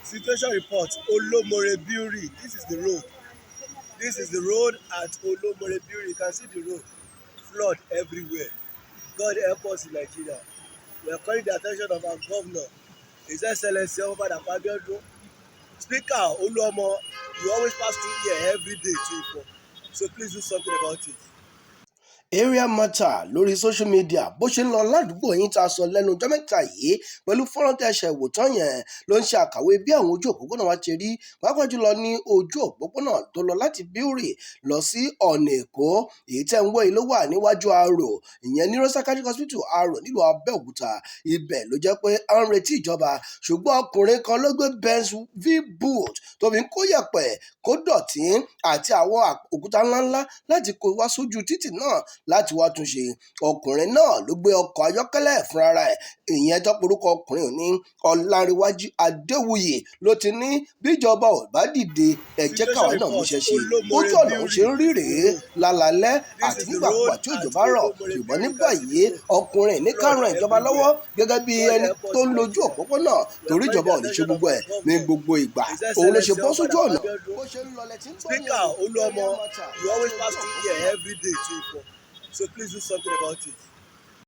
Situation report, Olomore Brewery. This is the road. This is the road at Olomore Brewery. You can see the road. Flood everywhere. God help us in Nigeria. We are calling the attention of our governor, His Excellency Omoba Dapo Abiodun. Speaker Oluomo, you always pass through here every day to Ifo. So please do something about it. Area matter lórí social media, bó ṣe ń lọ ládùúgbò yín tá a sọ lẹ́nu ọjọ́ mẹ́ta yìí pẹ̀lú fọ́nrán tẹ́ ẹ ṣẹ̀ wò tán yẹn ló ń ṣe àkàwé bí àwọn ojú òpópónà wa ti rí, pàápàá jùlọ ní ojú òpópónà tó lọ láti Brewery lọ sí ọ̀nà Èkó. Èyí tẹ́ ń wò yìí ló wà níwájú Arò, ìyẹn ní Rosa Catholic Hospital, Arò, nílùú Abẹ́òkúta. Ibẹ̀ ló jẹ́ pé à ń retí ìjọba, ṣùgbọ́n ọkùnrin kan ló gbé Benz V-boot tó fi ń kó yẹ̀pẹ̀, kó dọ̀tí àti àwọn òkúta ńláńlá láti kó wá sójú títì náà láti wá túnṣe. Ọkùnrin náà ló gbé ọkọ̀ ayọ́kẹ́lẹ́ fúnra ẹ̀, ìyẹn tó porúkọ ọkùnrin ní Ọláńrewájú Adéwuyì, ló ti ní bíjọba ò bá dìde, ẹ jẹ́ káwa náà múṣẹ́ ṣe. Ojú ọ̀nà ń ṣe ń rí rèé lálálẹ́ àti nígbàkúgbà tí òjò bá rọ̀. Ṣùgbọ́n ní báyìí, ọkùnrin ní ká ran ìjọba lọ́wọ́ gẹ́gẹ́ bí ẹni tó ń lójú òpópónà, torí ìjọba ò ní ṣe gbogbo ẹ̀ ní gbogbo ìgbà. Òun ló ṣe bọ́ sójú ọ̀nà. Speaker Oluomo, you always pass through here every day to Ifo. So please do something about it.